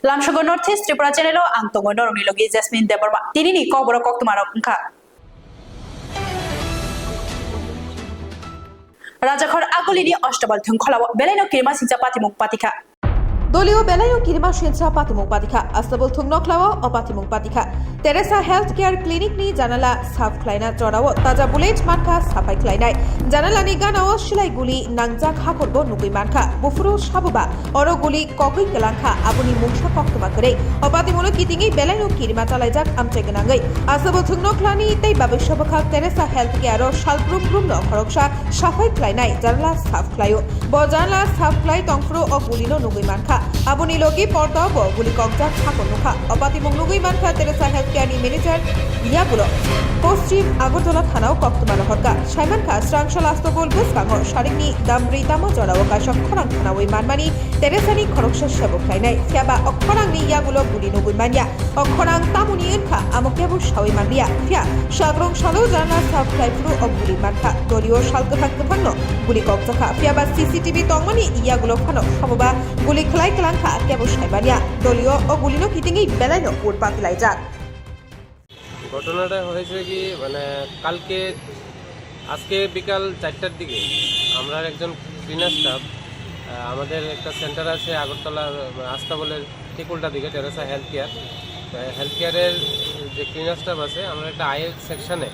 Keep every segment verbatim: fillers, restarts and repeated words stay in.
Lamsogo North East Tripura channel o ang tongo norokni logi Jasmine Debbarma. Tinini kokborok koktwmarok wngkha. Rajakhor Agulini Astabal thwngkholao belaino kirima singcha patimung patikha. Dolio belaino kirima singcha patimung patikha. Astabal thwng nokhlao o patimung patikha. Teresa Health Care Clinic ni janala saf khlaina jorao taja bullet mankha saphai khlainai. Janalani ganao silai guli nangjak hakorbo nugui mankha. Buphuru sabuba oro guli kokwi kwlangkha, aboni mungsa koktwma kwrwi. O patimungno kitingwi belaino kirima chalaijak amchai gwnangwi. Asabo thwngno khlani tei babui sobokhak Teresa Health Care o salbrum brumno khoroksa saphai khlainai janala saf khlaio. Bo janala saf khlai tongphuru o gulino nugui mankha. Aboni logi porda bo guli kokjak hakor nukha. O patimung nugui mankha Teresa Health Care ni manager yagulo Poschim Agartala thanao koktwma rohorkha. Saimankha, srangsa lastobol bwskango sarikni dambrwi tamo jorao kaisa khorang khwnawi manmani Teresa ni khoroksa sebo khlainai. Phiyaba o khorangni yagulo guli nugui manya. O khorang tamoni wngkha amo kebo sawi manliya. Phiya sagrong salo janala saf khlai phuru o guli mankha. Dolio sal kwthang kwthangno guli kokjakha. Phiyaba C C T V tongmani yagulo phano saboba guli khlai kwlangkha kebo saimanya. Dolio o gulino kitingwi belaino ur pakilaijak. ঘটনাটা হয়েছে কি, মানে, কালকে, আজকে বিকাল চারটার দিকে আমরা একজন ক্লিনার স্টাফ, আহ, আমাদের একটা সেন্টার আছে আগরতলার, মানে, আস্তাবলের ঠিক উল্টা দিকে টেরেসা হেলথ কেয়ার। তো হেলথ কেয়ারের যে ক্লিনার স্টাফ আছে, আমরা একটা আয়ের সেকশনে,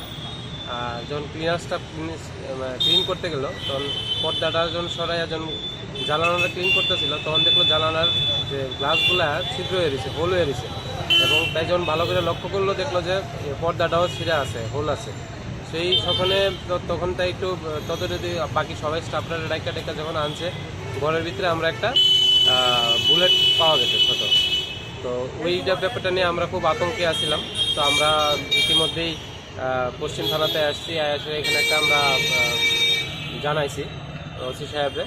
আহ, যখন ক্লিনার স্টাফ ক্লিন, আহ, ক্লিন করতে গেল, তখন পর্দাটা যখন সরাইয়া যখন জানালাটা ক্লিন করতেছিল, তখন দেখলো জানালার যে গ্লাসগুলা ছিদ্র হয়ে রয়েছে, হোল হয়ে রয়েছে। এবং তাই যখন ভালো করে লক্ষ্য করলো, দেখলো যে এ পর্দাটাও ছিঁড়া আছে, হোল আছে। সেই সকালে তো, তখন তাই একটু, আহ, তদারকি, বাকি সবাই স্টাফরা ডাইকা ডাইকা যখন আনছে, ঘরের ভিতরে আমরা একটা, আহ, বুলেট পাওয়া গেছে ছোট। তো ওইটা ব্যাপারটা নিয়ে আমরা খুব আতঙ্কে আছিলাম। তো আমরা ইতিমধ্যেই, আহ, পশ্চিম থানাতে আসছি, এসে এখানে একটা আমরা, আহ, জানাইছি ওসি সাহেবরে।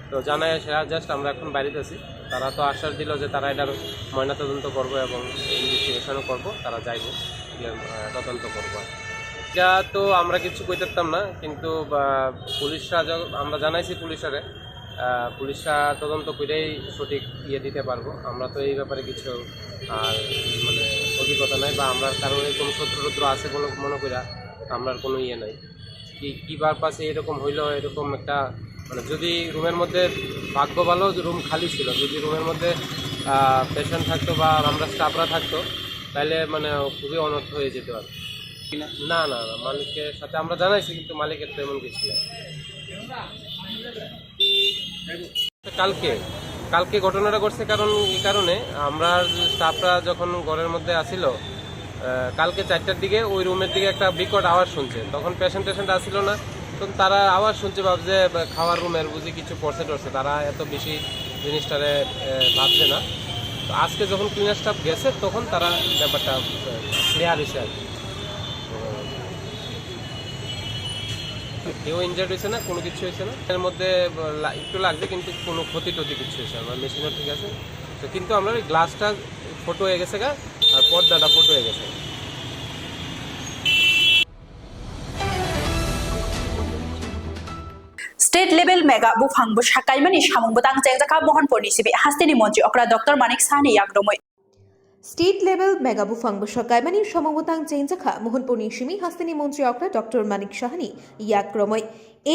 তো জানাই এসে জাস্ট আমরা এখন বাড়িতে আছি। তারা তো আশ্বাস দিল যে তারা এটার ময়নাতদন্ত করবো এবং ইনভেস্টিগেশনও করবো, তারা যাইবো, গিয়ে, আহ, তদন্ত করবো। এটা তো আমরা কিছু কইতে পারতাম না, কিন্তু, আহ, পুলিশরা যখন, আমরা জানাইছি পুলিশরে, আহ, পুলিশরা তদন্ত করেই সঠিক ইয়ে দিতে পারবো। আমরা তো এই ব্যাপারে কিছু আর, মানে, অভিজ্ঞতা নাই বা আমরা কারোর কোনো শত্রু টত্রু আছে বলে মনে করি, আমরা কোনো ইয়ে নাই। কি, কি পারপাসে এরকম হইলো, এরকম একটা, মানে, যদি রুমের মধ্যে, ভাগ্য ভালো রুম খালি ছিল, যদি রুমের মধ্যে, আহ, পেশেন্ট থাকতো বা আমরা স্টাফরা থাকতো, তাহলে, মানে, খুবই অনর্থ হয়ে যেত আর কি। না, না, না, মালিকের সাথে আমরা জানাইছি, কিন্তু মালিকের তো এমন কিছু নেই। কালকে, কালকে ঘটনাটা ঘটছে কারণ, এই কারণে আমরা স্টাফরা যখন ঘরের মধ্যে আসিল, আহ, কালকে চারটার দিকে ওই রুমের দিকে একটা বিকট আওয়াজ শুনছে। তখন পেশেন্ট টেশেন্ট আসিল না, তো তারা আওয়াজ শুনছে, ভাবছে, আহ, খাওয়ার রুমের বুঝি কিছু পড়ছে টড়ছে, তারা এত বেশি জিনিসটারে, আহ, ভাবছে না। তো আজকে যখন ক্লিনার স্টাফ গেছে, তখন তারা ব্যাপারটা, আহ, ক্লিয়ার হয়েছে আর কি। কেউ ইনজার্ড হয়েছে না, কোনো কিছু হয়েছে না। এর মধ্যে লা-, একটু লাগছে, কিন্তু কোনো ক্ষতি টতি কিছু হয়েছে না। আমার মেশিনও ঠিক আছে। তো কিন্তু আমরা ওই গ্লাসটা ফুটো হয়ে গেছে গা, আর পর্দাটা ফুটো হয়ে গেছে। State level mega buphang bwsa kaimani samung bwtang chengjakha Mohanpurni sibi hasteni montri okra Doctor Manik Sahani yakromwi. State level mega buphang bwsa kaimani samung bwtang chengjakha Mohanpurni simi hasteni montri okra Doctor Manik Sahani yakromwi.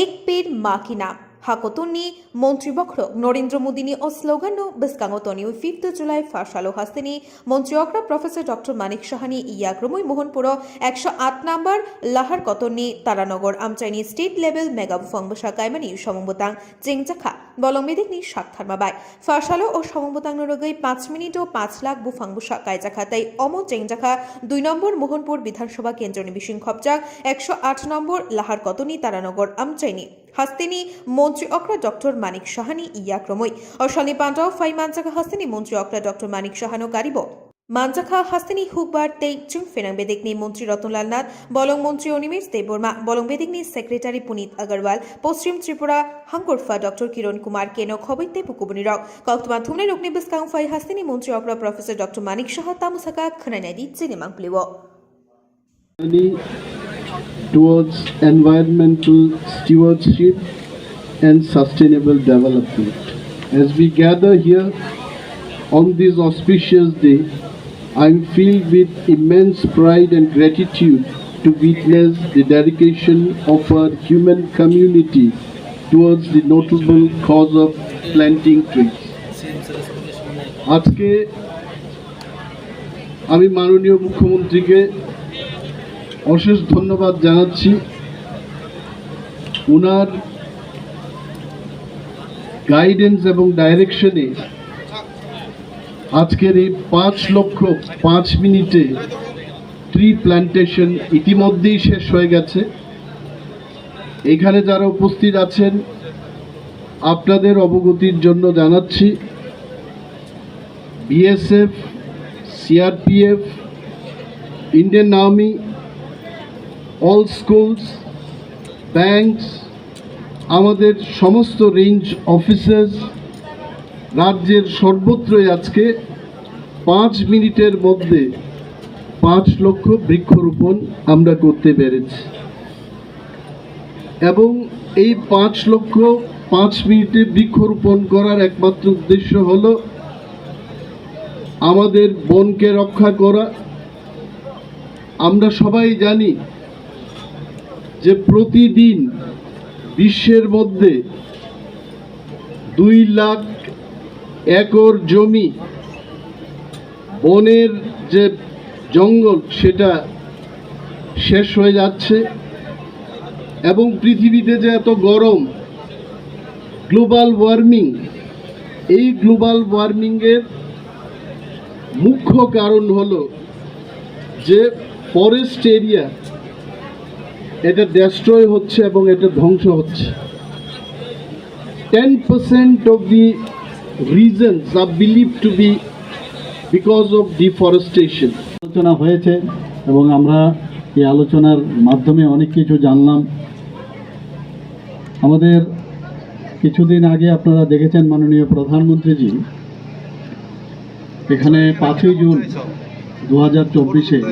Ek ped maa ki naam. Hakotorni montri bokhorok Narendra Modini o sloganno bwskango tonwi fifth July pharsalo hasteni montri okra Professor Doctor Manik Sahani yakromwi Mohanpuro ekso aat number Lahar Kotorni Taranagar amchaini state level mega buphang bwsa kaimani samung bwtang chengjakha bolong bedekni sak tharma bai. Pharsalo o samung bwtangno rwgwi panch minute o panch lakh buphang bwsa kaijakha tei omo chengjakha dui number Mohanpur Bidhan Sabha kendroni bising khopjak ekso aat number Lahar Kotorni Taranagar amchaini hasteni montri okra Doctor Manik Sahani yakromwi. O salni pandao phai manjakha hasteni montri okra Doctor Manik Sahano garibo. Manjakha hasteni hukbar tei chwng phenang bedekni montri Ratanlal Nath, bolong montri Animesh Debbarma, bolong bedekni secretary Punit Agarwal, Poschim Tripura hangkorpha Doctor Kiran Kumar Keno khoboi tei kubunirok. Koktwma thumnairokni bwskang phai hasteni montri okra Professor Doctor Manik Saha tamo sakha khwnainaidi chini mangpilio. Towards environmental stewardship and sustainable development. As we gather here, On this auspicious day, I am filled with immense pride and gratitude to witness the dedication of our human community towards the noble cause of planting trees. আজকে আমি মাননীয় মুখ্যমন্ত্রীকে অশেষ ধন্যবাদ জানাচ্ছি। ওনার গাইডেন্স এবং ডাইরেকশনে আজকের এই পাঁচ লক্ষ পাঁচ মিনিটে ট্রি প্ল্যান্টেশন ইতিমধ্যেই শেষ হয়ে গেছে। এখানে যারা উপস্থিত আছেন, আপনাদের অবগতির জন্য জানাচ্ছি, BSF, CRPF, Indian army, all schools, banks, আমাদের সমস্ত রেঞ্জ অফিসার্স, রাজ্যের সর্বত্রই আজকে পাঁচ মিনিটের মধ্যে পাঁচ লক্ষ বৃক্ষরোপণ আমরা করতে পেরেছি। এবং এই পাঁচ লক্ষ পাঁচ মিনিটে বৃক্ষরোপণ করার একমাত্র উদ্দেশ্য হলো আমাদের বনকে রক্ষা করা। আমরা সবাই জানি যে প্রতিদিন বিশ্বের মধ্যে দুই লাখ একর জমি, বনের যে জঙ্গল, সেটা শেষ হয়ে যাচ্ছে। এবং পৃথিবীতে যে এত গরম, গ্লোবাল ওয়ার্মিং, এই গ্লোবাল ওয়ার্মিংয়ের মুখ্য কারণ হলো যে ফরেস্ট এরিয়া এটা ডেস্ট্রয় হচ্ছে এবং এটা ধ্বংস হচ্ছে। Ten percent of the reasons are believed to be because of deforestation. আলোচনা হয়েছে এবং আমরা এই আলোচনার মাধ্যমে অনেক কিছু জানলাম। আমাদের কিছুদিন আগে আপনারা দেখেছেন, মাননীয় প্রধানমন্ত্রীজি এখানে পাঁচই জুন দু হাজার চব্বিশে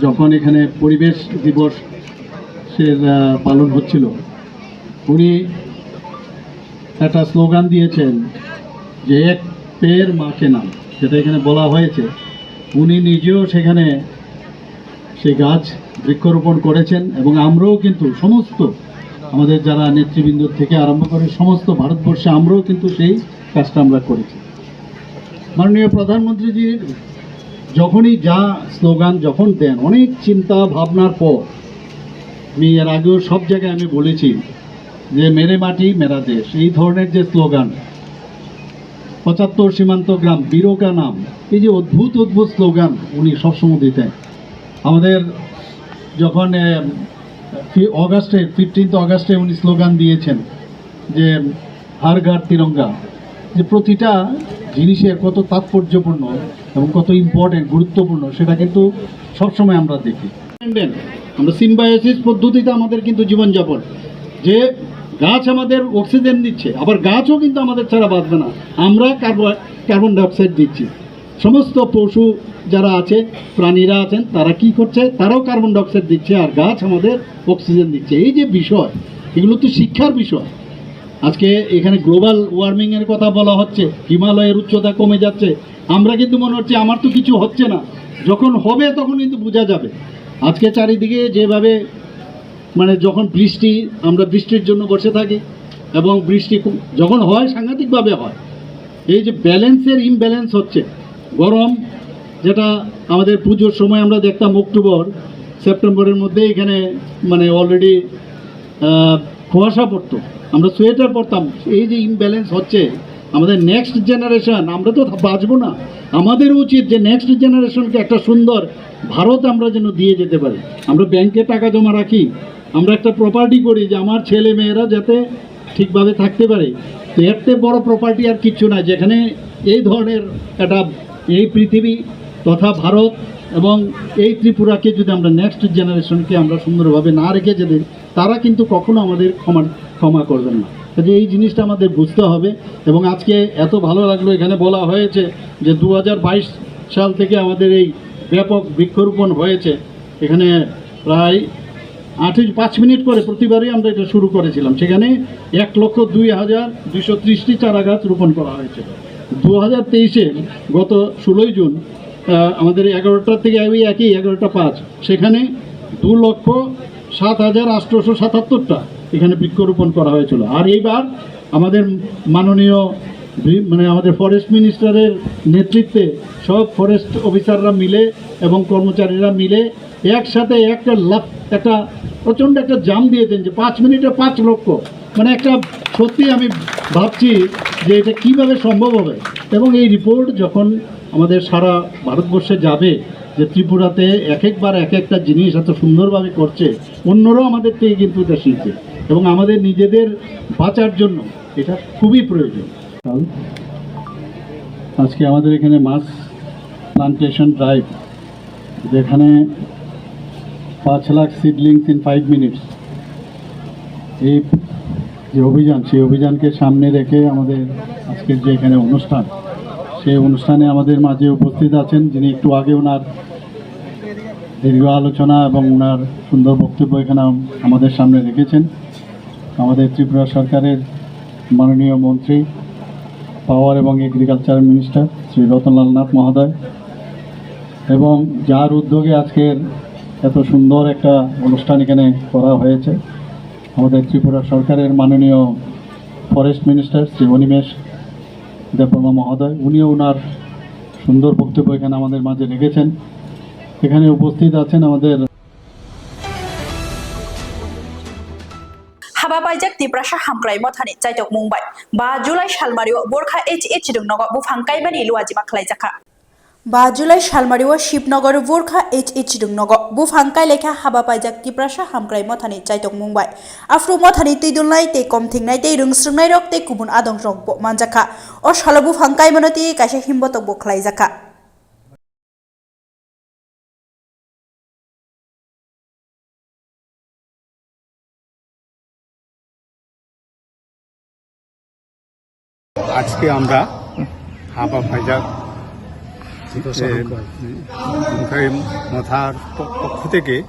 যখন এখানে পরিবেশ দিবসের, আহ, পালন হচ্ছিল, উনি একটা স্লোগান দিয়েছেন যে "এক পেড় মা কে নাম", যেটা এখানে বলা হয়েছে। উনি নিজেও সেখানে সেই গাছ বৃক্ষরোপণ করেছেন এবং আমরাও কিন্তু সমস্ত আমাদের যারা নেতৃবৃন্দ থেকে আরম্ভ করে সমস্ত ভারতবর্ষে আমরাও কিন্তু সেই কাজটা আমরা করেছি। মাননীয় প্রধানমন্ত্রীজি যখনই যা স্লোগান যখন দেন, অনেক চিন্তা ভাবনার পর, আমি এর আগেও সব জায়গায় আমি বলেছি যে "মেরে মাটি মেরা দেশ", এই ধরনের যে স্লোগান, "পঁচাত্তর সীমান্ত গ্রাম বীরো কা নাম", এই যে অদ্ভুত অদ্ভুত স্লোগান উনি সবসময় দিতেন। আমাদের যখন, এ, ফি-, অগাস্টে, ফিফটিন্থ অগাস্টে উনি স্লোগান দিয়েছেন যে "হার ঘর তিরঙ্গা", যে প্রতিটা জিনিসের কত তাৎপর্যপূর্ণ এবং কত ইম্পর্টেন্ট, গুরুত্বপূর্ণ, সেটা কিন্তু সবসময় আমরা দেখি। আমরা সিম্বায়োসিস পদ্ধতিতে আমাদের কিন্তু জীবনযাপন, যে গাছ আমাদের অক্সিজেন দিচ্ছে, আবার গাছও কিন্তু আমাদের ছাড়া বাঁচবে না। আমরা কার্বন, কার্বন ডাইঅক্সাইড দিচ্ছি। সমস্ত পশু যারা আছে, প্রাণীরা আছেন, তারা কি করছে? তারাও কার্বন ডাইঅক্সাইড দিচ্ছে, আর গাছ আমাদের অক্সিজেন দিচ্ছে। এই যে বিষয়, এগুলো তো শিক্ষার বিষয়। আজকে এখানে গ্লোবাল ওয়ার্মিং এর কথা বলা হচ্ছে, হিমালয়ের উচ্চতা কমে যাচ্ছে, আমরা কিন্তু মনে হচ্ছে আমার তো কিছু হচ্ছে না, যখন হবে তখন কিন্তু বোঝা যাবে। আজকে চারিদিকে যেভাবে, মানে, যখন বৃষ্টি, আমরা বৃষ্টির জন্য বসে থাকি এবং বৃষ্টি খুব, যখন হয় সাংঘাতিকভাবে হয়। এই যে ব্যালেন্সের ইমব্যালেন্স হচ্ছে, গরম, যেটা আমাদের পুজোর সময় আমরা দেখতাম অক্টোবর সেপ্টেম্বরের মধ্যে এখানে, মানে, অলরেডি আহ, কুয়াশা পড়তো, আমরা সোয়েটার পরতাম। এই যে ইমব্যালেন্স হচ্ছে, আমাদের নেক্সট জেনারেশন, আমরা তো বাঁচবো না। আমাদের উচিত যে নেক্সট জেনারেশনকে একটা সুন্দর ভারত আমরা যেন দিয়ে যেতে পারি। আমরা ব্যাংকে টাকা জমা রাখি, আমরা একটা প্রপার্টি করি যে আমার ছেলে মেয়েরা যাতে ঠিকভাবে থাকতে পারে। তো এর থেকে বড় প্রপার্টি আর কিচ্ছু নাই, যেখানে এই ধরনের একটা, এই পৃথিবী তথা ভারত এবং এই ত্রিপুরাকে যদি আমরা নেক্সট জেনারেশনকে আমরা সুন্দরভাবে না রেখে যেতে, তারা কিন্তু কখনো আমাদের ক্ষমা, ক্ষমা করবেন না। কাজে এই জিনিসটা আমাদের বুঝতে হবে। এবং আজকে এত ভালো লাগলো, এখানে বলা হয়েছে যে দু হাজার বাইশ সাল থেকে আমাদের এই ব্যাপক বৃক্ষরোপণ হয়েছে। এখানে প্রায় আঠাশ, পাঁচ মিনিট করে প্রতিবারই আমরা এটা শুরু করেছিলাম, সেখানে এক লক্ষ দুই হাজার দুইশো ত্রিশটি চারা গাছ রোপণ করা হয়েছিল। দু হাজার তেইশে গত ষোলোই জুন, আহ, আমাদের এগারোটা থেকে ওই একই এগারোটা পাঁচ, সেখানে দু লক্ষ সাত হাজার আটশোশো সাতাত্তরটা এখানে বৃক্ষরোপণ করা হয়েছিল। আর এইবার আমাদের মাননীয় বি-, মানে আমাদের ফরেস্ট মিনিস্টারের নেতৃত্বে সব ফরেস্ট অফিসাররা মিলে এবং কর্মচারীরা মিলে একসাথে একটা লাফ, একটা প্রচণ্ড একটা জাম্প দিয়েছেন যে পাঁচ মিনিটে পাঁচ লক্ষ। মানে একটা, সত্যি আমি ভাবছি যে এটা কিভাবে সম্ভব হবে। এবং এই রিপোর্ট যখন আমাদের সারা ভারতবর্ষে যাবে, যে ত্রিপুরাতে এক একবার এক একটা জিনিস এত সুন্দরভাবে করছে, অন্যরাও আমাদের থেকে কিন্তু এটা শিখবে। এবং আমাদের নিজেদের বাঁচার জন্য এটা খুবই প্রয়োজন। আজকে আমাদের এখানে মাস প্লান্টেশন ড্রাইভ, যেখানে পাঁচ lakh seedlings in five minutes, এই যে অভিযান, সেই অভিযানকে সামনে রেখে আমাদের আজকের যে এখানে অনুষ্ঠান, সেই অনুষ্ঠানে আমাদের মাঝে উপস্থিত আছেন, যিনি একটু আগে ওনার দীর্ঘ আলোচনা এবং ওনার সুন্দর বক্তব্য এখানে আম-, আমাদের সামনে রেখেছেন, আমাদের ত্রিপুরা সরকারের মাননীয় মন্ত্রী, পাওয়ার এবং এগ্রিকালচার মিনিস্টার শ্রী রতনলাল নাথ মহোদয়, এবং যার উদ্যোগে আজকের এত সুন্দর একটা অনুষ্ঠান এখানে করা হয়েছে, আমাদের ত্রিপুরা সরকারের মাননীয় ফরেস্ট মিনিস্টার শ্রী অনিমেষ দেববর্মা মহোদয়, উনিও ওনার সুন্দর বক্তব্য এখানে আমাদের মাঝে রেখেছেন। এখানে উপস্থিত আছেন আমাদের Haba paijak Tiprasa Hamkrai Mothani chaitokmung bai. Ba July salmario Borkha H H Rungnogo buphang kaimani luajima khlaijakha. Ba July salmario Shibnogor Borkha H H Rungnogo buphang kailaikha haba paijak Tiprasa Hamkrai Mothani chaitokmung bai. Aphuru mothani twidulnai tei komthingnai tei rwngsrwngnairok tei kubun adongrokbo manjakha. O salo buphang kaimano tei kaisa himbotokbo khlaijakha. আজকে আমরা হাবা পাইজাক, এ, হামক্রাই মথার প-, পক্ষ থেকে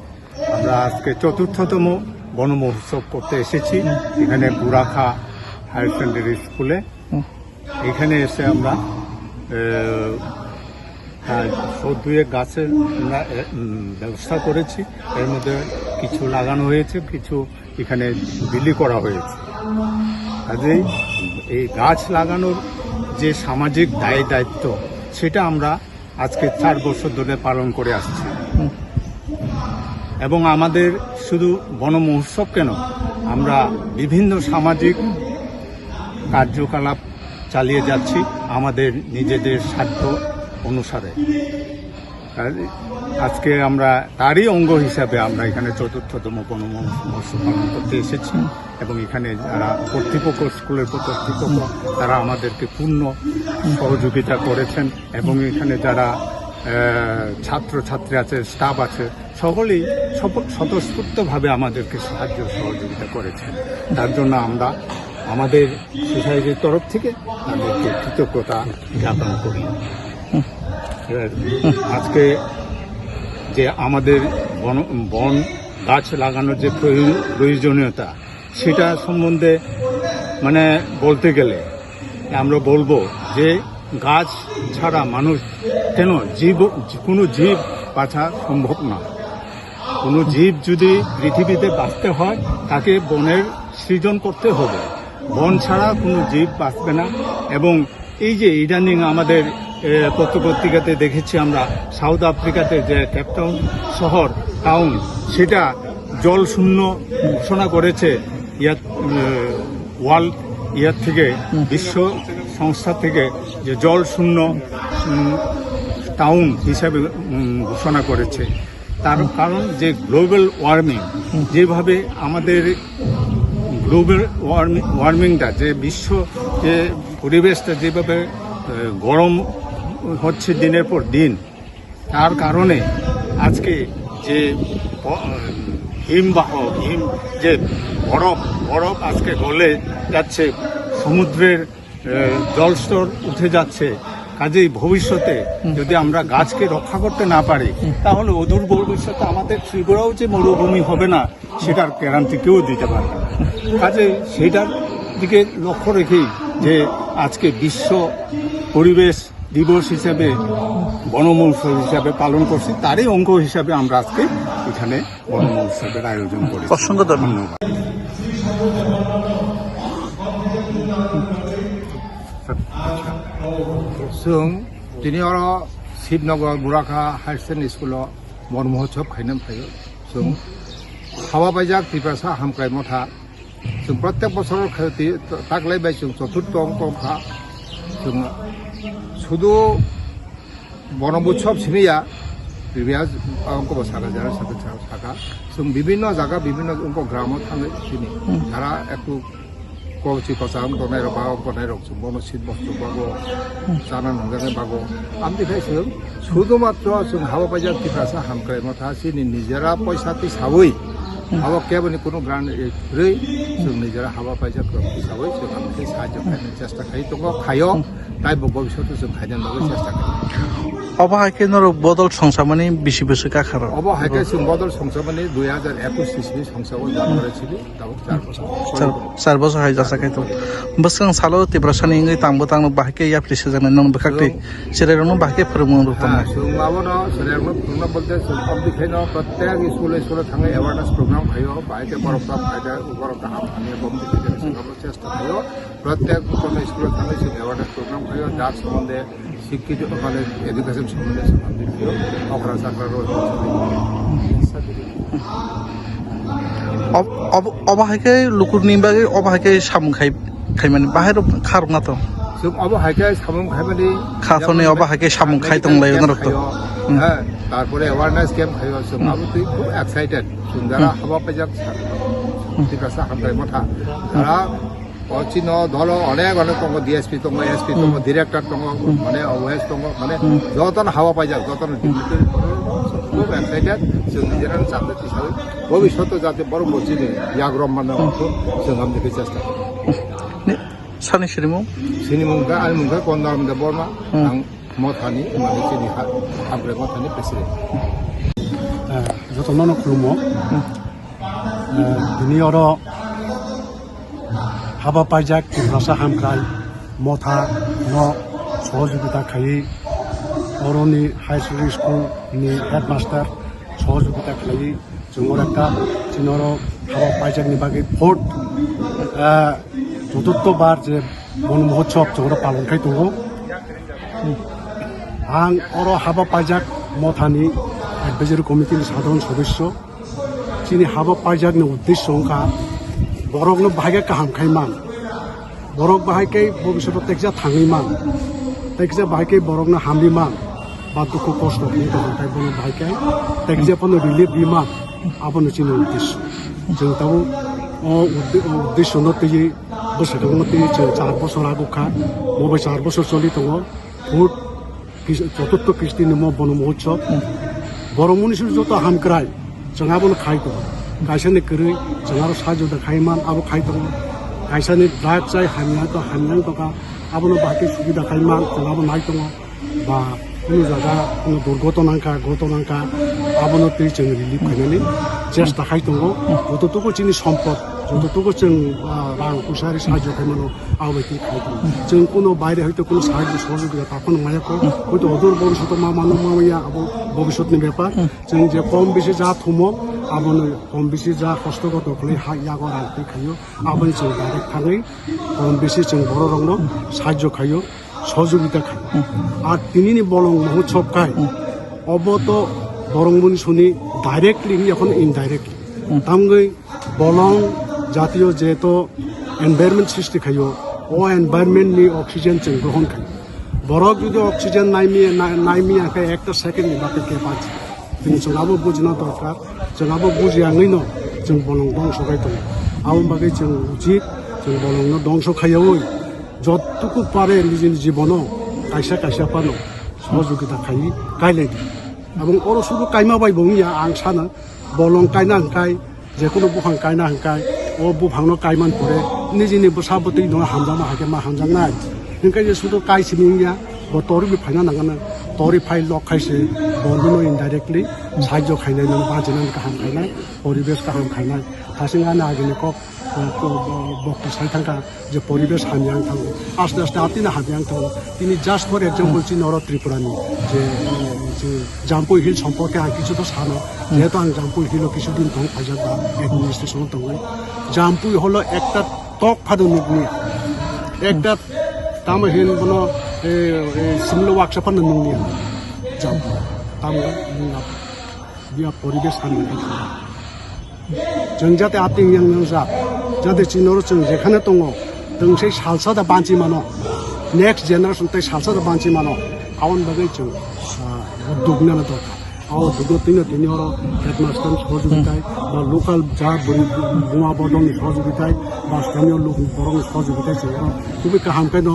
আমরা আজকে চতুর্থতম বন মহোৎসব করতে এসেছি এখানে বুরাখা হায়ার সেকেন্ডারি স্কুলে। এখানে এসে আমরা, এ, হ্যাঁ, সব দুই এক গাছের আমরা, এ, উম, ব্যবস্থা করেছি। এর মধ্যে কিছু লাগানো হয়েছে, কিছু এখানে বিলি করা হয়েছে। কাজেই এই গাছ লাগানোর যে সামাজিক দায় দায়িত্ব, সেটা আমরা আজকে চার বছর ধরে পালন করে আসছি। এবং আমাদের শুধু বন মহোৎসব কেন, আমরা বিভিন্ন সামাজিক কার্যকলাপ চালিয়ে যাচ্ছি আমাদের নিজেদের সাধ্য অনুসারে। আর আজকে আমরা তারই অঙ্গ হিসাবে আমরা এখানে চতুর্থতম বন মহোৎসব পালন করতে এসেছি। এবং এখানে যারা কর্তৃপক্ষ, স্কুলের কর্তৃপক্ষ, তারা আমাদেরকে পূর্ণ সহযোগিতা করেছেন। এবং এখানে যারা, আহ, ছাত্রছাত্রী আছে, স্টাফ আছে, সকলেই স্বপ-, স্বতঃস্ফূর্তভাবে আমাদেরকে সাহায্য সহযোগিতা করেছেন। তার জন্য আমরা আমাদের সোসাইটির তরফ থেকে তাদেরকে কৃতজ্ঞতা জ্ঞাপন করি। এবার আজকে যে আমাদের বন, বন গাছ লাগানোর যে প্রয়োজন, প্রয়োজনীয়তা, সেটা সম্বন্ধে মানে বলতে গেলে আমরা বলবো যে গাছ ছাড়া মানুষ কেন, জীব, কোনো জীব বাঁচা সম্ভব না। কোনো জীব যদি পৃথিবীতে বাঁচতে হয়, তাকে বনের সৃজন করতে হবে। বন ছাড়া কোনো জীব বাঁচবে না। এবং এই যে ইদানিং আমাদের, এ, পত্রপত্রিকাতে দেখেছি আমরা, সাউথ আফ্রিকাতে যে কেপটাউন শহর, টাউন, সেটা জল শূন্য ঘোষণা করেছে ইয়ার, এ, ওয়ার্ল্ড ইয়ার থেকে, বিশ্ব সংস্থা থেকে, যে জল শূন্য, উম, টাউন হিসাবে, উম, ঘোষণা করেছে। তার কারণ যে গ্লোবাল ওয়ার্মিং, যেভাবে আমাদের গ্লোবাল ওয়ার্মিং, ওয়ার্মিংটা, যে বিশ্ব, যে পরিবেশটা যেভাবে, এ, গরম হচ্ছে দিনের পর দিন, তার কারণে আজকে যে ব-, হিমবাহ, হিম, যে বরফ, বরফ আজকে গলে যাচ্ছে, সমুদ্রের, এ, জলস্তর উঠে যাচ্ছে। কাজেই ভবিষ্যতে যদি আমরা গাছকে রক্ষা করতে না পারি, তাহলে অদূর ভবিষ্যতে আমাদের ত্রিপুরাও যে মরুভূমি হবে না, সেটার গ্যারান্টি কেউ দিতে পারবে না। কাজেই সেটার দিকে লক্ষ্য রেখেই যে আজকে বিশ্ব পরিবেশ দিবস হিসাবে, বন মহোৎসব হিসাবে পালন করছি, তারই অঙ্গ হিসাবে আমরা আজকে এখানে বন মহোৎসবের আয়োজন করেছি। অসংখ্য ধন্যবাদ। ধন্যবাদ। Chwng tini oro Shibnagar Burakha Higher Secondary School o Bon Mohotsab khaina phaio. Chwng Hawa Paijak Tiprasa Hamkrai Motha. Chwng protek bosor khaio ti-, taklai bai chwng choturtho wngkha. Chwng sudu Bono Utsav simi ya, previous, ah, wngkha bo saka, jara saka, saka, saka. Chwng bibinno jaga, bibinno wngkha gramo thangwi sini. Hmm. Jara ektu kochi kochang tongnai rok, ba tongnai rok, chwng bono sit bostok bago, hmm, chana nangjaknai bago. Amtwi khai chwng, sudu matro chwng Hawa Paijak Tiprasa Hamkrai Motha sini nijera poisa twi sawi. Hmm. Abo keboni kuno grant, eh, kwrwi, chwng nijera Hawa Paijak rok twi sawi, chwng amtwi sahajyo khaina chesta khai tongo, khaio. Hmm. Tai bo bobishoto chwng khaina bagwi chesta khlai. Obo hai khe norok bodol songsamani bisi bwswk kakha rw? Obo hai khe chwng bodol songsamani dui hajar ekush sisini songsa o January sini tabuk char bosor. Char, char bosor hai jasa khai tongo. Bwskang salo Tiprasani wngwi tangbo tangno bahai khe yapri sejaknai, nono bwkhak twi chwng, chwrairokno bahai khe phwrwngmung rw tongnai. Ha, chwng abono chwrairokno phwrwngna bolte chwng obdi khaino protek school school o thangwi awareness program khaio, bahai khe borok rok phai khe borok kaham hamya bomdi khe chwng abo chesta khaio. Protek kono school o thangwi chwng awareness program khaio, drugs sombonde, sikkito, mane, education sombonde samung khaio, okra chakra rok. Ob-, ob-, obo hai khe lukurni bagwi obo hai khe samung khai, khaimani bahai rok kharok na to. Chwng obo hai khe samung khaimani kha thoni obo hai khe samung khai tong lai norok to. Khaio, hmm, ha, tarpore awareness camp khaio, chwng, hmm, abo twi khub excited. Chwng jara, hmm, Hawa Paijak sa-, hmm, Tiprasa Hamkrai Motha. Jara O chini dolo onek onek tongo, D S P tongo, S P tongo, hmm, director tongo, hmm, mane O S tongo, mane, hmm, jotono Hawa Paijak, jotono, hmm, dignitary tongo, khub excited, chwng nijera chanda tisai, bobishoto jate borok bo chini yagrom mano, hmm, chwng amni khe chesta. Hmm. Ni, sani sinimung? Sinimung kha, ani mung kha Kondaram Debbarma, hmm, ang Mothani, mane chini ha, Hamkrai Mothani president. Eh, jotono no khulumo. Hmm. Eh, bini oro Hawa Paijak Tiprasa Hamkrai Motha no sohojogita khaiwi, oroni high secondary school ni headmaster sohojogita khaiwi, chwng oro ekta chini oro Hawa Paijak ni bagwi fourth, ah, choturtho bar je Bon Mohotsab chwng oro palon khai tongo. Ang oro Hawa Paijak Motha ni advisory committee ni sadharon sodosyo. Chini Hawa Paijak ni uddesyo wngkha borokno bahai khe kaham khai man, borok bahai khe bobishoto tekja thangwi man, tekja bahai khe borokno hamwi man, ba dukhu kosto wngwi tongkha, tai bono bahai khe tekja phano relief ri man, abono chini uddesyo. Chwng tabuk o udde-, o uddesyo no twiwi bwswk no twiwi chwng char bosor ago kha, bo bai char bosor choli tongo. Fourth Kis-, choturtho Kisti ni mo Bono Mohotsab. Hmm. Borok muni suri joto Hamkrai, chwng abono khai tongo. Kaisa ni kwrwi, chwng aro sahajyo da khai man, abo khai tongo. Kaisa ni drug chai hamya to hamya wng tongkha, abono bahai khe subida khai man, chwng abo nai tongo. Ba kunu jaga, kunu durgotona wngkha, gotona wngkha, abono twi chwng relief khainani chesta khai tongo. Hmm. Jototuku chini sompot, jototuku chwng, ah, rang puisa ri sahajyo khai mano, abo bai twi khai tongo. Chwng kuno baire hoito kuno sahajyo sohojogita taphano maya kho, hoito odor bobishoto ma mano ma maya, abo bobishotni bepar. Chwng je kom bisi ja thumo, abono kom bisi ja hosto goto khlai ha yago rang twi khaio, aboni chwng direct thangwi kom bisi chwng bororokno sahajyo khaio, sohojogita khaio. Ar tinini bolong mohotsab khai, obo to borong muni suni directly wngya kheno indirectly. Tamgwi bolong jatiyo jeto environment srishti khaio, o environment ni oxygen chwng grohon khaio. Borok jodi oxygen naimi, na-, naimi ya khe ekta second ni bagwi khe baji. Chwng, chwng abo bujina dorkar, chwng abo bujiya wngwi no chwng bolong dongso khai tongo. Abo bagwi chwng uchit chwng bolong no dongso khaiyaui jottuku pare nijini jibono kaisa kaisa phano sohojogita khaiwi kailai di. Abong oro sudu kaima bai bo wngya ang sana, bolong kaina hwnkhe, je kunu buphang kaina hwnkhe, o buphangno kaiman pore nijini bwsa bwtwi no hamjakma hai khe ma hamjaknai. Hwnkhe je sudu kai simi wngya, bo torwi phaina nangano, torwi phai lok khai se, bo nino indirectly sahajyo khainai, nini bachinani kaham khainai, poribesh kaham khainai. Hasing ani agini kok Bo-, bo-, bokti sai thangkha je poribesh hamya wng thango, aste aste atino hamya wng thango. Tini just for example, chini oro Tripura ni je, je Jampui Hill somporke ang kichu to sano, jehetu ang Jampui Hill o kichu din tong phaijak ba administration o tongwi. Jampui Hill o ekta tok phado nukni, ekta tamo hin bono, e, e, simlo waksa phano nukni ang. Jampui, tamo nungna biya poribesh hamya wng thango. Chwng jate ating yang yang jak, jate chini oro chwng jekhane tongo, chwng sei salsa da banchi mano, next generation tei salsa da banchi mano, aboni bagwi chwng, ah, dugna na dorkar. Abo dugno tino tini oro headmaster ni sohojugitai, ba local ja bwrwi buma bodong ni sohojugitai, ba sthaniyo lok borok ni sohojugitai chwng oro khubui kaham khe no,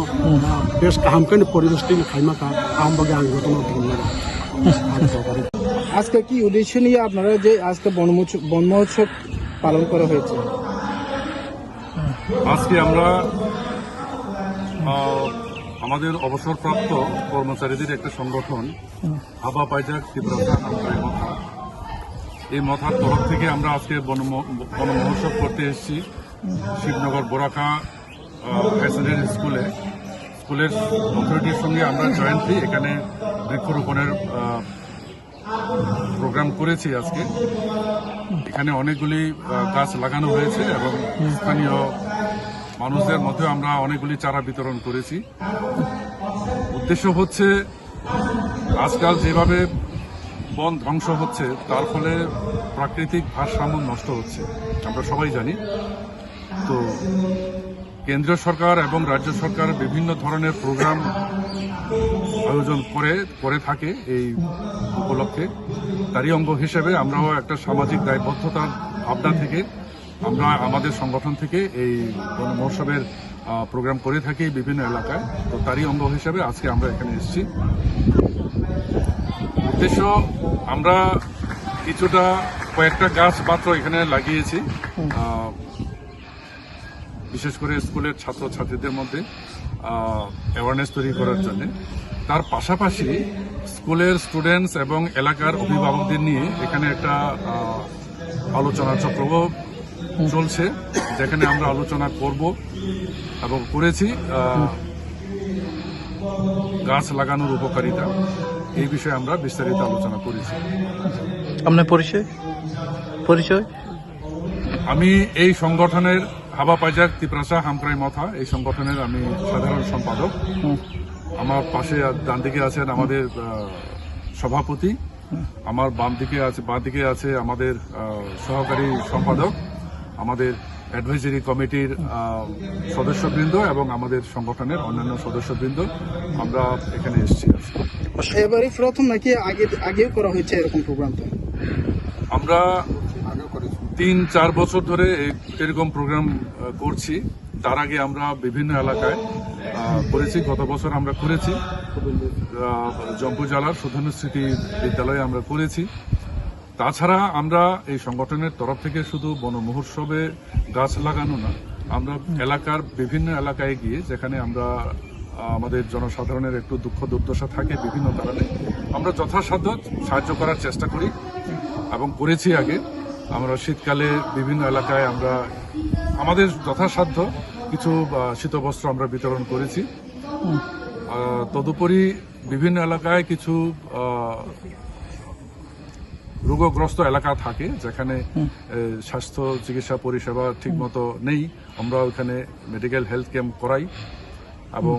ah, bes kaham khe no poribesh tini khaima kha, aboni bagwi ang jotono dugna na. আজকে কি উদ্দেশ্য নিয়ে আপনারা যে আজকে বনমোচ-, বন মহোৎসব পালন করা হয়েছে? আজকে আমরা, আহ, আমাদের অবসরপ্রাপ্ত কর্মচারীদের একটা সংগঠন, হাবা পাইজাক তিপ্রাসা হামক্রাই মথা, এই মথার তরফ থেকে আমরা আজকে বনম-, বন মহোৎসব করতে এসেছি শিবনগর বোরাকা, আহ, হাই সেকেন্ডারি স্কুলে। স্কুলের অথরিটির সঙ্গে আমরা জয়েন্টলি এখানে বৃক্ষরোপণের, আহ, প্রোগ্রাম করেছি আজকে। এখানে অনেকগুলি, আহ, গাছ লাগানো হয়েছে এবং স্থানীয় মানুষদের মধ্যে আমরা অনেকগুলি চারা বিতরণ করেছি। উদ্দেশ্য হচ্ছে, আজকাল যেভাবে বন ধ্বংস হচ্ছে, তার ফলে প্রাকৃতিক ভারসাম্য নষ্ট হচ্ছে, আমরা সবাই জানি। তো কেন্দ্রীয় সরকার এবং রাজ্য সরকার বিভিন্ন ধরনের প্রোগ্রাম আয়োজন করে, করে থাকে এই উপলক্ষে। তারই অঙ্গ হিসেবে আমরাও একটা সামাজিক দায়বদ্ধতার ভাবনা থেকে আমরা আমাদের সংগঠন থেকে এই বন মহোৎসবের, আহ, প্রোগ্রাম করে থাকি বিভিন্ন এলাকায়। তো তারই অঙ্গ হিসেবে আজকে আমরা এখানে এসেছি। উদ্দেশ্য, আমরা কিছুটা, কয়েকটা গাছ মাত্র এখানে লাগিয়েছি। আহ, বিশেষ করে স্কুলের ছাত্রছাত্রীদের মধ্যে, আহ, অ্যাওয়ারনেস তৈরি করার জন্য। তার পাশাপাশি স্কুলের স্টুডেন্টস এবং এলাকার অভিভাবকদের নিয়ে এখানে একটা, আহ, আলোচনা চক্রও চলছে, যেখানে আমরা আলোচনা করব এবং করেছি, আহ, গাছ লাগানোর উপকারিতা, এই বিষয়ে আমরা বিস্তারিত আলোচনা করেছি। আপনার পরিচয়? পরিচয়? আমি এই সংগঠনের, হাবা পাইজাক তিপ্রাসা হামক্রাই মথা, এই সংগঠনের আমি সাধারণ সম্পাদক। হুম। আমার পাশে আর ডান দিকে আছেন আমাদের, আহ, সভাপতি। হুম। আমার বাম দিকে আছে, বাঁ দিকে আছে আমাদের, আহ, সহকারী সম্পাদক, আমাদের অ্যাডভাইজারি কমিটির, আহ, সদস্যবৃন্দ এবং আমাদের সংগঠনের অন্যান্য সদস্যবৃন্দ, আমরা এখানে এসেছি আজকে। এবারই প্রথম নাকি আগে, আগেও করা হয়েছে এরকম প্রোগ্রাম? তো আমরা তিন চার বছর ধরে এই, এরকম প্রোগ্রাম, আহ, করছি। তার আগে আমরা বিভিন্ন এলাকায়, আহ, করেছি। গত বছর আমরা করেছি, আহ, জম্পুইজলার সুধন্য স্মৃতি বিদ্যালয়ে আমরা করেছি। তাছাড়া আমরা এই সংগঠনের তরফ থেকে শুধু বন মহোৎসবে গাছ লাগানো না, আমরা এলাকার বিভিন্ন এলাকায় গিয়ে, যেখানে আমরা, আহ, আমাদের জনসাধারণের একটু দুঃখ দুর্দশা থাকে বিভিন্ন কারণে, আমরা যথাসাধ্য সাহায্য করার চেষ্টা করি এবং করেছি আগে। আমরা শীতকালে বিভিন্ন এলাকায় আমরা আমাদের যথাসাধ্য কিছু, আহ, শীতবস্ত্র আমরা বিতরণ করেছি। আহ, তদুপরি বিভিন্ন এলাকায় কিছু, আহ, রোগগ্রস্ত এলাকা থাকে, যেখানে, এ, স্বাস্থ্য চিকিৎসা পরিষেবা ঠিকমতো নেই। আমরা ওখানে মেডিকেল হেলথ ক্যাম্প করাই এবং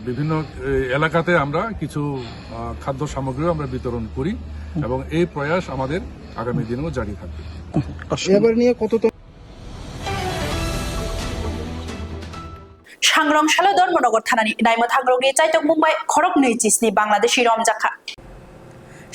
বিভিন্ন, এ, এলাকাতে আমরা কিছু, আহ, খাদ্য সামগ্রীও আমরা বিতরণ করি এবং এই প্রয়াস আমাদের আগামী দিনেও জারি থাকবে। এবার নিয়ে কত তো Sangrong salo Dharmanagar thanani naimwthangrokni chaitokmung bai khoroknwi chisni Bangladeshi romjakha.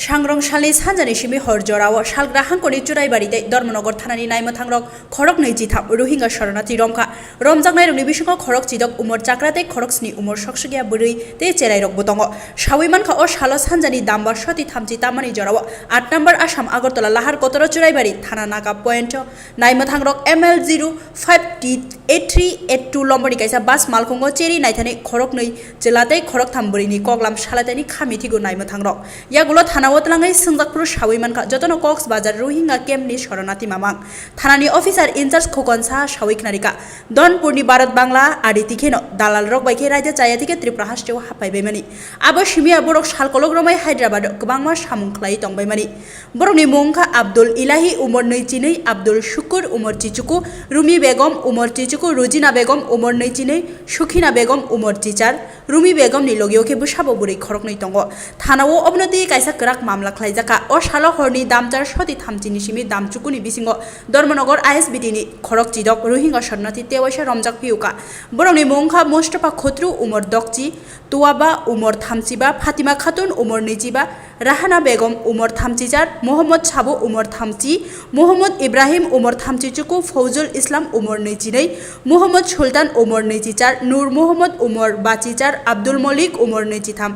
Sangrong salni sanjani simi hor jorao salgra hangkoni Churaibari tei Dharmanagar thanani naimwthangrok khoroknwi chitham Rohingya shoronathi romkha. Romjaknairokni bisingo khorok chidok umor chakra tei khorok sni umor soksokya bwrwi tei cherairokbo tongo. Sawi mankha, o salo sanjani damba soti thamchi tamani jorao aat number Assam Agartala Lahar Kotoro Churaibari thana naga point o naimwthangrok M L zero five T eight three eight two lomboni kaisa bus malkhungo cheri naithani khoroknwi chwla tei khoroktham bwrwini koklam salaitani khami thigo naimwthangrok. Yagulo thana Nao twlangwi swngjak phuru sawi mankha, jotono Cox's Bazar Rohingya camp ni soronati mamang. Thanani officer in charge Khokon Saha sawi khnarikha, Donpurni Bharat Bangla ari tikheno dalalrok bai khe raida chaya tikhe Tripura hasteo haphaibaimani. Abo simiya borok salkolok romwi Hyderabad o kwbangma samung khlaiwi tongbaimani. Borokni mung wngkha Abdul Ilahi, umor nwi chinwi, Abdul Shukur, umor chichuku, Rumi Begum, umor chichuku, Rujina Begum, umor nwi chinwi, Sukhina Begum, umor chichar, Rumi Begumni logio khe bwsabo bwrwi khoroknwi tongo. Thanao obono twi kaisa kwrak mamla khlaijakha. O salo horni damchar soti thamchini simi damchukuni bisingo Dharmanagar I S B T ni khorok chidok Rohingya shornati tewaisa romjak phiuka. Borokni mung wngkha Mustafa Khotru, umor dokchi, Tuaba, umor thamchiba, Fatima Khatun, umor nwichiba, Rahana Begum, umor thamchichar, Mohammad Sabu, umor thamchi, Mohammad Ibrahim, umor thamchichuku, Fauzul Islam, umor nwi chinwi, Mohammad Sultan, umor nwi chichar, Nur Mohammad, umor bachichar, Abdul Malik, umor nwi chitham,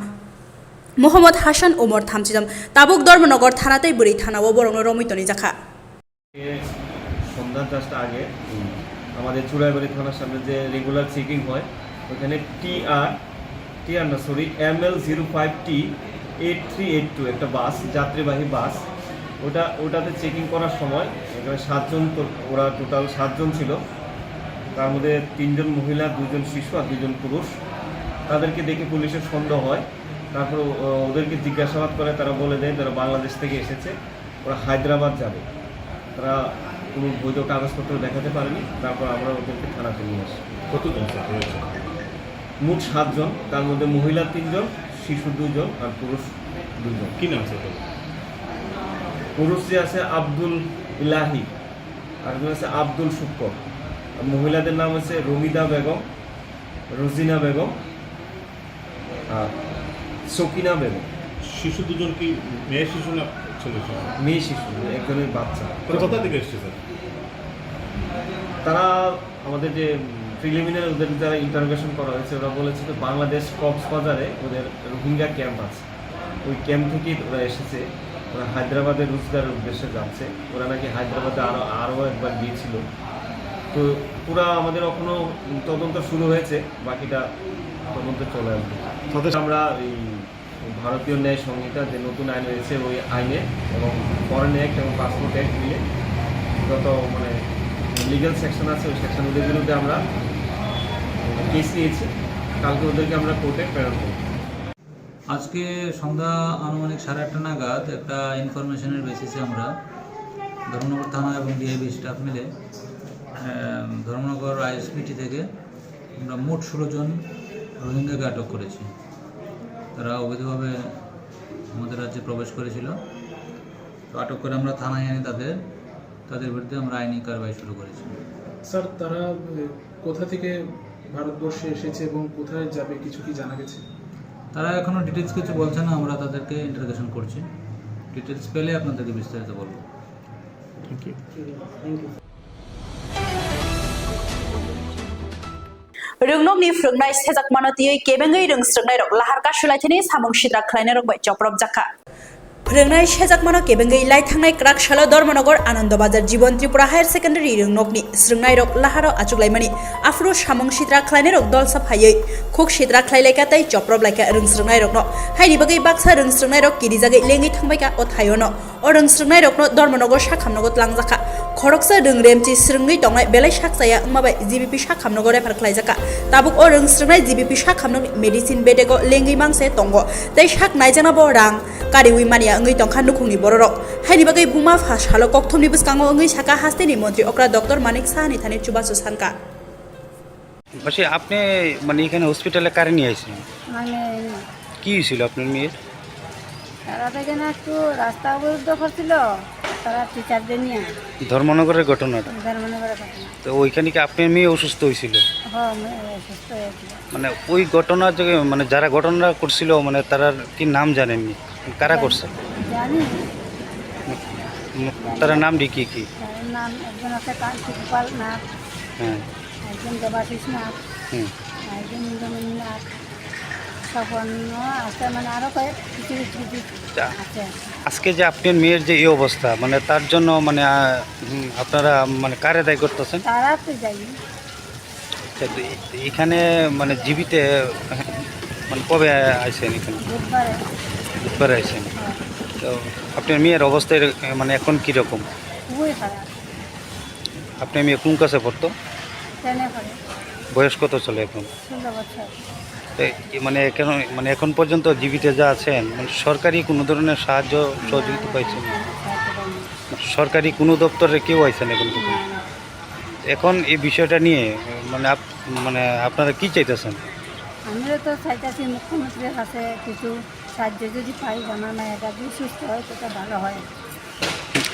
Mohammad Hassan, umor thamchitham. Tabuk Dharmanagar thana tei bwrwi thanao borokno romwi tonijakha. সন্ধ্যার জাস্ট আগে আমাদের চুড়াইবাড়ি থানার সামনে যে regular checking হয়, ওখানে TR TR না, sorry, ML zero five T eight three eight two, একটা বাস, যাত্রীবাহী বাস। ওটা ওটাতে চেকিং করার সময় এখানে সাতজন, তো ওরা টোটাল সাতজন ছিল। তার মধ্যে তিনজন মহিলা, দুজন শিশু আর দুজন পুরুষ। তাদেরকে দেখে পুলিশের সন্দেহ হয়। তারপর ও- ওদেরকে জিজ্ঞাসাবাদ করে, তারা বলে দেয় তারা বাংলাদেশ থেকে এসেছে, ওরা হায়দ্রাবাদ যাবে। তারা কোনো বৈধ কাগজপত্র দেখাতে পারেনি। তারপর আমরা ওদেরকে থানাতে নিয়ে আসি। কতজন স্যার হয়েছে? মোট সাতজন, তার মধ্যে মহিলা তিনজন, শিশু দুজন আর পুরুষ দুজন। কি নাম স্যার তাদের? পুরুষ যে আছে আব্দুল ইলাহি, আরেকজন আছে আব্দুল শুক্কর। আর মহিলাদের নাম হচ্ছে রমিদা বেগম, রোজিনা বেগম আর সকিনা বেগম। শিশু দুজন কি মেয়ে শিশু না ছেলে শিশু? মেয়ে শিশু, একজনের বাচ্চা। তো কোথা থেকে এসছে স্যার? তারা আমাদের যে প্রিলিমিনারি ওদের যারা ইন্টারোগেশন করা হয়েছে, ওরা বলেছে যে বাংলাদেশ কক্সবাজারে ওদের রোহিঙ্গা ক্যাম্প আছে, ওই ক্যাম্প থেকেই ওরা এসেছে। ওরা হায়দ্রাবাদে রোজগারের উদ্দেশ্যে যাচ্ছে। ওরা নাকি হায়দ্রাবাদে আরও আরও একবার গিয়েছিল। তো পুরা আমাদের এখনও তদন্ত শুরু হয়েছে, বাকিটা তদন্ত চলে আসবে। তাদের আমরা এই ভারতীয় ন্যায় সংহিতা যে নতুন আইন হয়েছে, ওই আইনে এবং ফরেন অ্যাক্ট এবং পাসপোর্ট অ্যাক্ট মিলে যত মানে লিগ্যাল সেকশন আছে, ওই সেকশনগুলির বিরুদ্ধে আমরা কেস নিয়েছি। কালকে ওদেরকে আমরা কোর্টে প্রেরণ করব। আজকে সন্ধ্যা আনুমানিক সাড়ে আটটা নাগাদ একটা ইনফরমেশনের বেসিসে আমরা ধর্মনগর থানা এবং ডিআইবি স্টাফ মিলে, আহ, ধর্মনগর আইএসপিটি থেকে আমরা মোট ষোলো জন রোহিঙ্গাকে আটক করেছি। তারা অবৈধভাবে আমাদের রাজ্যে প্রবেশ করেছিল। তো আটক করে আমরা থানায় এনে তাদের, তাদের বিরুদ্ধে আমরা আইনি কারবাই শুরু করেছি। স্যার, তারা, এ, কোথা থেকে ভারতবর্ষে এসেছে এবং কোথায় যাবে, কিছু কি জানা গেছে? তারা এখনো ডিটেলস কিছু বলছে না, আমরা তাদেরকে ইন্টারোগেশন করছি। ডিটেলস পেলে আপনাদেরকে বিস্তারিত বলবো। Thank you. Rwngnokni phwrwngnai sejakmano twiwi kebengwi rwngsrwngnairok lahar kasulaithani samung sitra khlainairok bai chopropjakha. Phwrwngnai sejakmano kebengwi lai thangnai kwrak salo Dharmanagar Anando Bazar Jibon Tripura Higher Secondary rwngnokni swrwngnairok laharo achuklaimani. Aphuru samung sitra khlainairok dolsa phaiwi khuk sitra khlailaikha tei choproplaikha rwngsrwngnairokno. Haini bagwi baksa rwngsrwngnairok kirijagwi lengwi thangbaikha o thaiono. O rwngsrwngnairokno Dharmanagar sakhamnogo tlangjakha. Khoroksa rwng remchi swrwngwi tongnai belai sak chaya wngma bai G B P sakhamnogo refer khlaijakha. Tabuk o rwngsrwngnai G B P sakhamnokni medicine bedego lengwi mangse tongo tei sak naijaknabo rang kariwi manya wngwi tongkha nukhungni bororok. Haini bagwi buma pha salo kokthumni bwskango wngwi sakha hasteni montri okra Doctor Manik Sahani thani chubachu sankha. আচ্ছা, আপনি মানে এখানে হসপিটালে কারে নিয়ে আসলেন? মানে কি হয়েছিল আপনার মেয়ের? তারা তো এখানে একটু রাস্তা অবরুদ্ধ করছিল, তারা টিচারদের নিয়ে। ধর্মনগরের ঘটনাটা? ধর্মনগরের ঘটনা। তো ওইখানে কি আপনার মেয়ে অসুস্থ হয়েছিল? হ্যাঁ, মেয়ে অসুস্থ হয়েছিল। মানে ওই ঘটনা যে, মানে যারা ঘটনা করছিল, মানে তারার কি নাম জানেননি? কারা করছে? জানি। উম, তারা নাম দিয়ে কি কি? তার নাম একজন আছে কান্তি গোপাল নাথ, হ্যাঁ। একজন দেবাশিস নাথ, হুম। একজন ইন্দ্রমণি নাথ, স্বপন আছে, মানে আরো কয়েক কিছু কিছু কিছু তা আছে। আজকে যে আপনার মেয়ের যে এই অবস্থা, মানে তার জন্য মানে, আহ, হুম, আপনারা মানে কারে দায়ী করতেছেন? তারা তো যাই। আচ্ছা, তো এ-, এখানে মানে জিবিতে মানে কবে আইছেন এখানে? বুধবারে। বুধবারে আইছেন। হ্যাঁ। তো আপনার মেয়ের অবস্থা এর-, মানে এখন কিরকম? খুবই খারাপ। আপনার মেয়ে কোন ক্লাসে পড়তো? টেনে পড়ে। বয়স কত চলে এখন? ষোলো বছর। তো এই মানে এখন, মানে এখন পর্যন্ত জীবিত যা আছেন, মানে সরকারি কোনো ধরনের সাহায্য সহযোগিতা পাইছেন? না, সাহায্য পাইনি। সরকারি কোনো দপ্তরে কেউ আইছেন এখন পর্যন্ত? না, না। এখন এই বিষয়টা নিয়ে মানে আপ-, মানে আপনারা কি চাইতেছেন? আমরা তো চাইতেছি মুখ্যমন্ত্রীর কাছে কিছু সাহায্য যদি পাই, আমার মেয়েটা যদি সুস্থ হয়, সেটা ভালো হয়।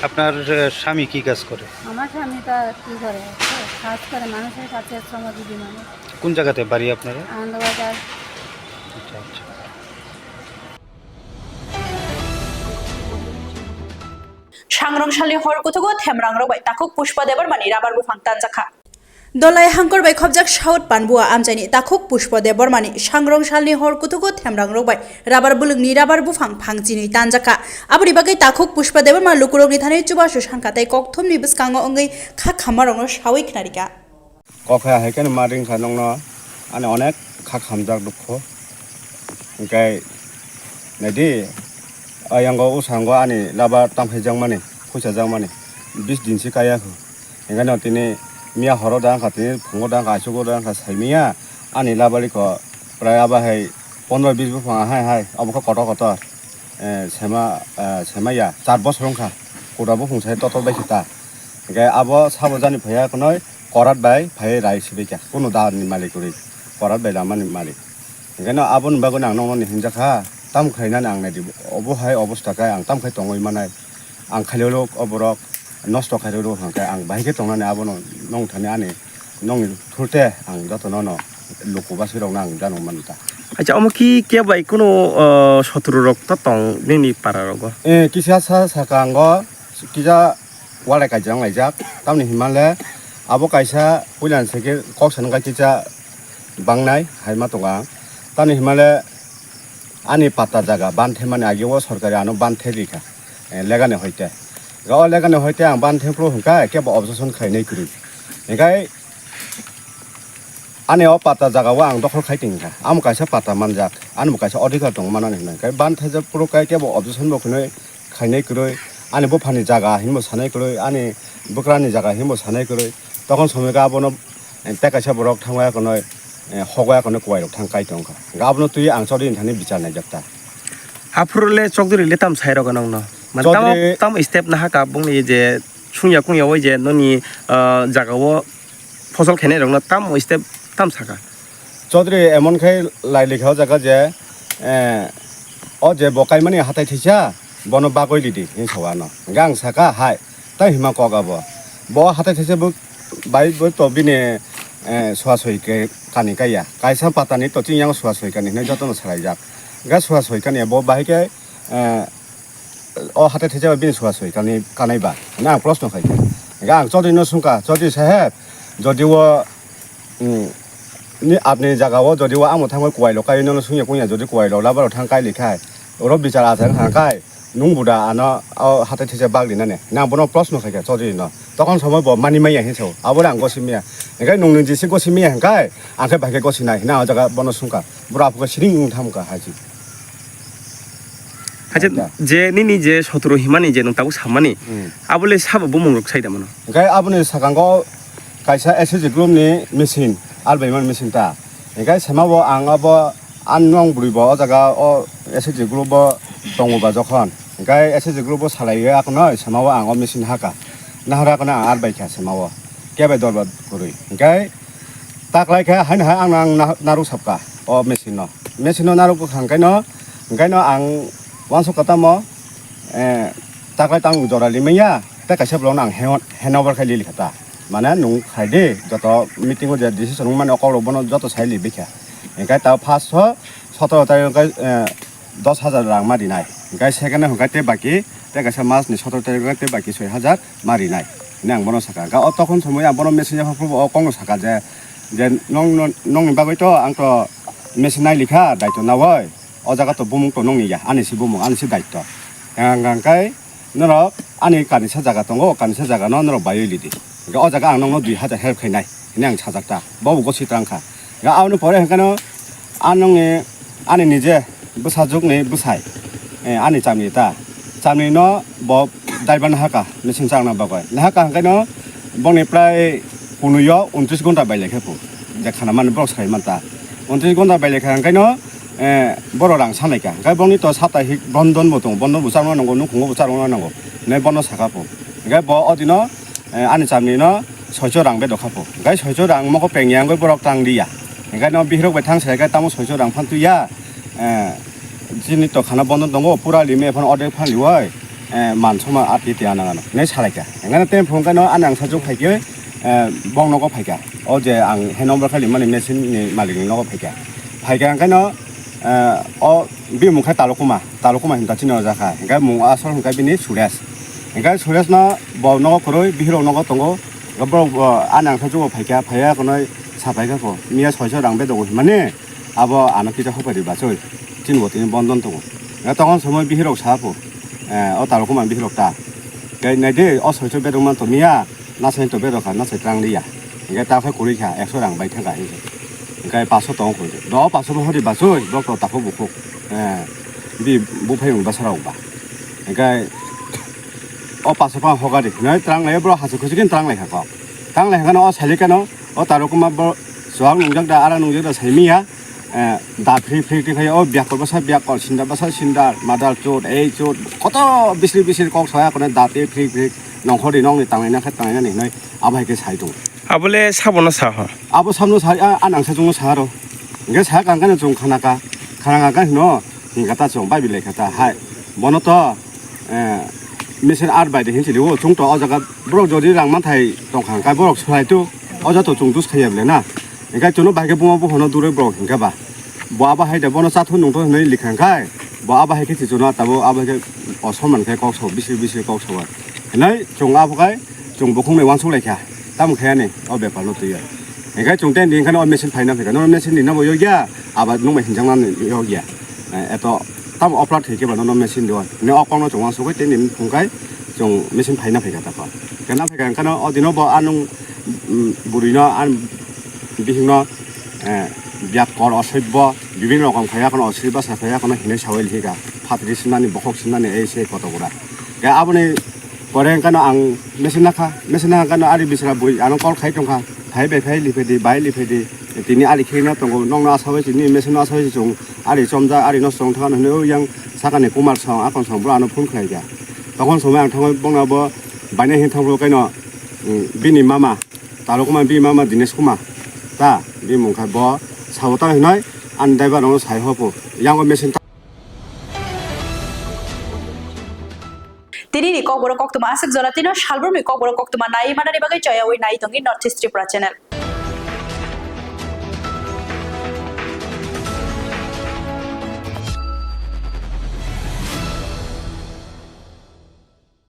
আপনার, আহ, স্বামী কি কাজ করে? আমার স্বামী তা কি করে? কাজ করে, মানুষের কাছে শ্রমজীবী মানুষ। কোন জায়গাতে বাড়ি আপনারা? আনন্দবাজার। আচ্ছা, আচ্ছা। Sangrong salni hor kuthugo Themrangrok bai takhuk Pushpa Debbarmani rabar buphang tanjakha. Dolai hangkor bai khobjak South Panbua amchaini takhuk Pushpa Debbarmani sangrong salni hor kuthugo Themrangrok bai rabar bulwngni rabar buphang phang chinwi tanjakha. Aboni bagwi takhuk Pushpa Debbarma lukurokni thani chubachu sankha tei kokthumni bwskango wngwi kha khammarokno sawi khnarikha. Kok hai hai khe ma ring kha nokno, ani onek kha khamjak dukho. Hinkhe naidi, ayango usango ani labar tangphaijakmani, phuisajakmani, bis din se kaya kho. Hinkhe no tini miya horo da wngkha, tini phungo da wngkha, achugo da wngkha, saimanya ani labar kho prai abo hai pondro bis buphang hai hai, obo khe kotor kotor. Eh, sema, eh, sema ya, char bosor wngkha, kura buphang sai totor bai khe ta. Hinkhe abo sabo jani phaiya khwnwi korat bai phaiwi rai sibikha, kunu da ni malik kwrwi, korat bai lama ni malik. Hinkhe no aboni bagwi no ang nokno ni hinjakha, tamo khlainani ang naidi, obo hai obosta khe ang tamo khai tongwi manai, ang khailolo oborok nosto khailolo hwnkhe ang bahai khe tongnani abono nong thani ani Nokni thurte ang jotono no luku basi rokno ang jano manta. Acha, omo ki kebo bai kunu, uh, sotro rok to tong nini para rogo? Eh, kisa sa saka ango, kisa walai kaijang laijak, tamni himale abo kaisa puila ni seke kok sanwk kisa bangnai hai ma tongo ang. Tamni himale ani pata jaga ban themani age o sorkari ano ban the rikha, eh, legani hoite. Ga o legani hoite ang ban thepro hwnkha kebo objection khainai kwrwi. Hinkhe ani o pata jaga o ang dokhol khai tongkha. Amo kaisa pata manjak, ani bo kaisa odhikar tong manani hinwi. Hinkhe ban thajak phuru khe kebo objection bo khwnwi khainai kwrwi. Ani buphani jaga hinwi bo sanai kwrwi, ani bwkrani jaga hinwi bo sanai kwrwi. Tokon somoi khe abono tei kaisa borok thangwi akono, eh, hogwi akono kuwai rok thang kai tongkha. Hinkhe abono twi ang Chaudhary ni thani bichar naijak ta. Aphuru le Chaudhary le tam sai rok nokno? Mane tamo, Chaudhary tamo step naha ka bungni je sungya kungya oi je noni, ah, jaga o phosol khenai rokno tamo step tam saka? Chaudhary emon khai lai likha o jaga je, eh, o je bo kaimani hatai thisa, bono bagwi lidi, hinwi sa o ano. Hinkhe ang saka, hai, tai hima kok abo. Bo hatai thisa bo bai bo to bini, eh, sua soi khe kani kaiya. Kaisa patani to chini yang sua soi kani hinwi jotono salaijak. Hinkhe sua soi kani bo bahai khe, eh, o hatai thajaba bini sua soi kani, kanai ba? Hwnwi ang proshno khai kha. Hinkhe ang Chaudhary no swngkha, "Chaudhary saheb, jodi o, mm, ni apni jaga o jodi o amo thangwi kuwai lo kai, nono swngya kungya jodi kuwai lo labar o thang kai likhai, oro bichar achar wngkha kai, nung buda ano o hatai thaisa bak rinani?" Hwnwi ang bono proshno khai kha Chaudhary no. Tokon somoi bo mani maya hinwi sa o, aboni ang gosi maya. Hinkhe nungni jisi gosi maya hinkhe ang khe bai khe gosi nai hwnwi ang o jaga bono swngkha. Bura aphuka siring wng thamka haji. Acha, acha. Je nini je sotro himani je nwng tabuk samani, hmm, abo le sabo bumung rok sai da mano? Hinkhe aboni sakango kaisa S H G group ni machine, albaimani machine ta. Hinkhe sema bo ang abo an nwng bwrwi bo o jaga o S H G group bo tongo ba jokhon. Hinkhe S H G group bo salai akono sema bo ang o machine haka. Nahara akono ang albai kha sema o. Kebai dorbar kwrwi. Hinkhe taklai khe haino hai ang nang na-, narwk sapka o machine no. Machine no narwk bwkha hwnkhe no, hwnkhe no ang uansuk kha tamo, eh, taklai tang jora limaya, tei kaisa borok no ang hand, hand over khai lili kha ta. Mane nwng khai di, joto meeting o je decision wngmani o kok rok bono joto sai libi kha. Hinkhe ta first o sotoro tarik o khe, eh, dos hajar rang ma rinai. Hinkhe second o hinkhe tei baki, tei kaisa mas ni sotoro tarik o tei baki soi hajar ma rinai. Hwnwi ang bono sakha. Hinkhe o tokon somoi ang bono message yapha phuru o kokno sakha je, je nong, nong, nongni bagwi to ang to message nai likha daito naui. O jaga to bumung to nongni ya, ani se bumung, ani se daito. Hwnkha hwnkhe norok ani kanisa jaga tongo, o kanisa jaga no norok baiwi lidi. Hinkhe o jaga ang nokno dui hajar help khainai hwnwi ang sajak ta. Bo bo gosi ta wngkha. Hinkhe aboni pore hwnkhe no ang nongni ani nije bwsajwkni bwsai, eh, ani chamni ta. Tamni no bo daiba nahaka machine changna bagwi. Nahaka hwnkhe no bongni prai kunuyo untris gonta bai lekhe phu. Je khana mani borok sai manta. Untris gonta bai lekha hwnkhe no, eh, boro rang sanai ka. Hwnkhe bongni to sata hi bondon bo tongo, bondon bo charwna nango, nukhungo bo charwna nango. Hinwi bono saka phu. Hwnkhe bo odino, eh, ani chamni no soicho rang bedokha phu. Hwnkhe soicho rang moko pengya wngwi borok tang liya. Hwnkhe no bihirok bai thang sai khe tamo soicho rang phan tuya. Eh, chini to khana bondo tongo, pura limi ephano ordek phan liwai, eh, man soma ati tia nang ano. Hinwi salaikha. Hingkhe tei phung khe no ani ang sajwk phaikhe, eh, bong nogo phaikha. O je ang he number khe limani machine ni malik ni nogo phaikha. Phaikha hingkhe no, eh, o bimung khe Talukuma, Talukuma hinta chini o jakha. Hingkhe mung asol hingkhe bini Suresh. Hingkhe Suresh no bo nogo kwrwi, bihirok nogo tongo. Borok bo ani ang sajwk phaikha, phaiya kono sa phaikha kho. Miya soicho rang bedogo hinmani. Abo ano kisa hopai di bachoi, chini bo tini bondon tongo. Nga tokon somoi bihirok sa pho, eh, o Talukuma bihirok ta. Khe nai de, o soicho bedok man to miya, nasai to bedok kha, nasai twlang liya. Hingkhe ta khe kwrwi kha, ekso rang bai thang kha hingkhe. Hingkhe paso tongo kho. Do o paso bo hori bachoi, bok to takhuk bukhuk. Eh, bi buphai mung basarok ba. Hingkhe o paso phang hoga di. Nai twlang lai bro hachuk khuchuk twlang lai kha kok. Twlang lai kha no o sali kano, o Talukuma bo chuwak nungjak da, ara nungjak da sai miya. Eh, da phri phri twi khai o biak kol basa biak kol, sinda basa sinda, madal chot, ei chot, koto bisri bisri kok saya kono da twi phri phri, nongkhor di nongni tanglai na khe tanglai nani hinoi abo hai khe sai tongo. Abole sabono sa ho? Abo samno sa, a, a nangsa chungo sa ro. Hingke sa kang kano chung khana ka, khana kang kano hino, hingka ta chung bai bilai kha ta hai. Bono to, eh, machine ar bai de hin chili o, chung to o jaga borok jodi rang manthai tong kha, hingke borok swlai tu, o jato chung dus khaiya bile na. Hingke chuno bai khe buma buphano duroi borok hingke ba. Bo abo hai de bono chathu nungthu hinui likha hingkai, bo abo hai khe chichuna tabo abo hai khe osoman khe kok sao, bisri bisri kok sao. Hinui chwng abo khai chwng bukhuk nai uansuk lai kha, tamo khe ani o bepar no twi ya. Hingke chwng tei ni hingke o machine phaina phaikha, no machine ni no bo yokya, aba nung bai hinjak nani yokya. Eh, eto tamo oplat hai khe ba no machine do. Ni o kok no chwng uansuk tei ni phung khai chwng machine phaina phaikha ta kok. Kena phaikha hingke no o dino bo anung, mm, bwrwi no an bihik no, eh, biak kor osoi bo bibinno rokom khai ya kono osoi basa khai ya kono hinui saui lika phatri sinani bokhok sinani ei sei koto gura. Khe aboni pore hingkano ang machine nakha, machine nakha hingkano ari bisra bui ano call khai tongkha, phai bai phai liphaidi, bai liphaidi, tini ari kheno tongo, nokno asaui tini machine no asaui chwng ari chomjak, ari no chwng thangano hinui yang sakani Kumar song, akon song bro ano phone khlaikha. Tokon somoi ang thangwi bongno bo bainai hin thangbo kaino, mm, bini mama, Talukuma bini mama Dinesh Kumar, ta bini mung kha bo sabo tang hinoi ani driver no sai hopo, yango machine ta. Tini ni kokborok koktwma aswk jora tino salbrumni kokborok koktwma nai manani bagwi choyaui nai tongi North East Tripura channel.